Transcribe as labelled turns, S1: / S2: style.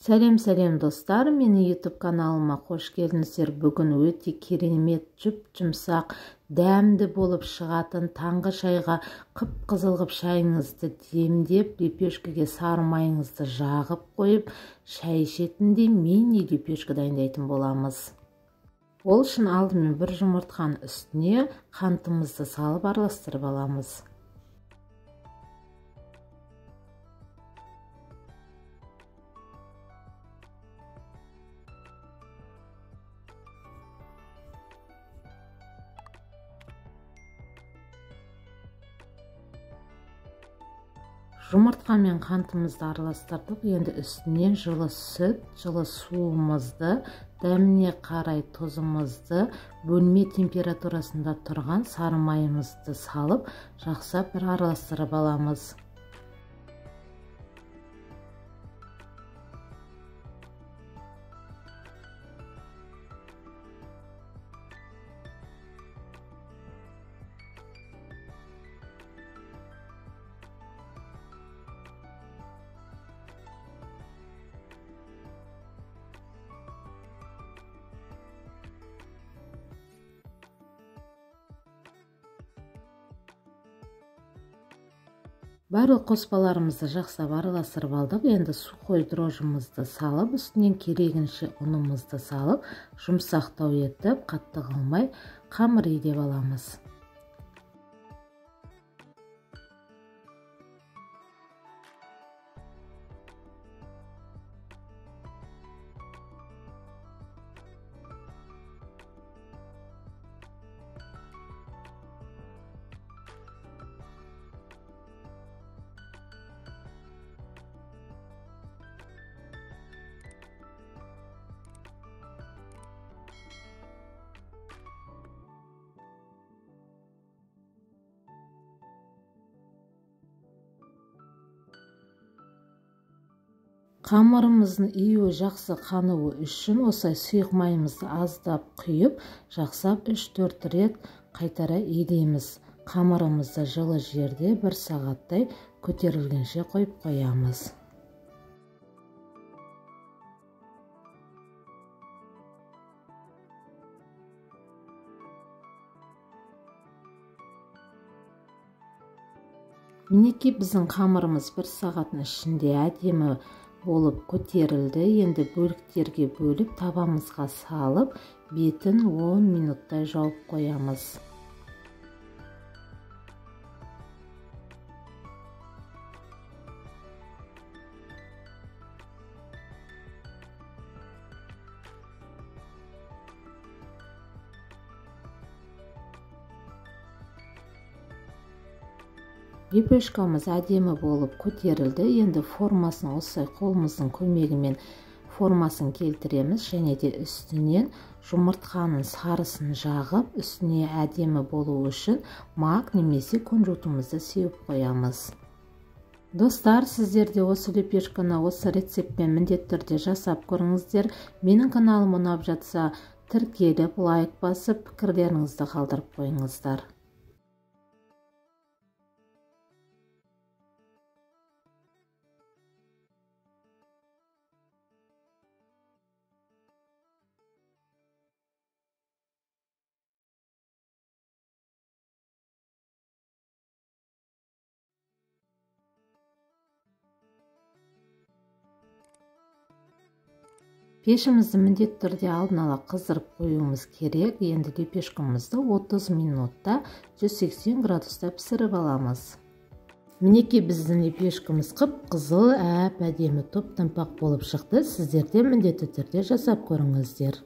S1: Сәлем сәлем достар, менің YouTube каналыма қош келдіңіздер. Бүгін өте керемет, жұп-жұмсақ, дәмді болып шығатын таңғы шайға қып-қызыл қып шайыңызды демдеп, лепешкеге сары майыңызды жағып қойып, шай ішетіндей мини лепешка дайындайтын боламыз. Ол үшін алдымен бір жұмыртқаның үстіне қантымызды салып араластырып аламыз. Жұмыртқа мен қантымызды араластырдық. Енді үстінен жылы сүт, жылы суымызды, дәміне қарай тұзымызды, бөлме температурасында тұрған сары майымызды салып, жақсап бір араластырып аламыз. Барлық қоспаларымызды жақсап араластырып алдық. Енді сухой дрожжымызды салып, үстінен керегінше ұнымызды салып, жұмсақтау етіп, қатты қылмай қамыр илеп аламыз. Қамырымыздың июі жақсы қануы үшін осылай сұйық майымызды аздап құйып, жақсап 3-4 рет қайтара илейміз. Қамырымызды жылы жерде 1 сағаттай көтерілгенше қойып қоямыз. Мінекей біздің қамырымыз 1 сағаттың ішінде әдемі болып көтерілді. Енді бөліктерге бөліп табамызға салып, бетін 10 минуттай жауып қоямыз. Лепешкамыз әдемі болып көтерілді. Енді формасын осылай қолымыздың көмегімен формасын келтіреміз және де үстінен жұмыртқаның сарысын жағып, үстіне әдемі болу үшін мак немесе кунжутымызды сеуіп қоямыз. Достар, сіздер де осы лепешканы осы рецептпен міндетті түрде жасап көріңіздер. Менің каналым ұнап жатса, тіркеліп, лайк басып, пікірлеріңізді қалдырып қойыңыздар. Пешімізді міндетті түрде алдын ала қыздырып қоюымыз керек. Енді лепешкамызды 30 минутта 180 градуста пісіріп аламыз. Мінекей біздің лепешкамыз қып-қызыл, әп-әдемі топ-томпақ болып шықты. Сіздер де міндетті түрде жасап көріңіздер.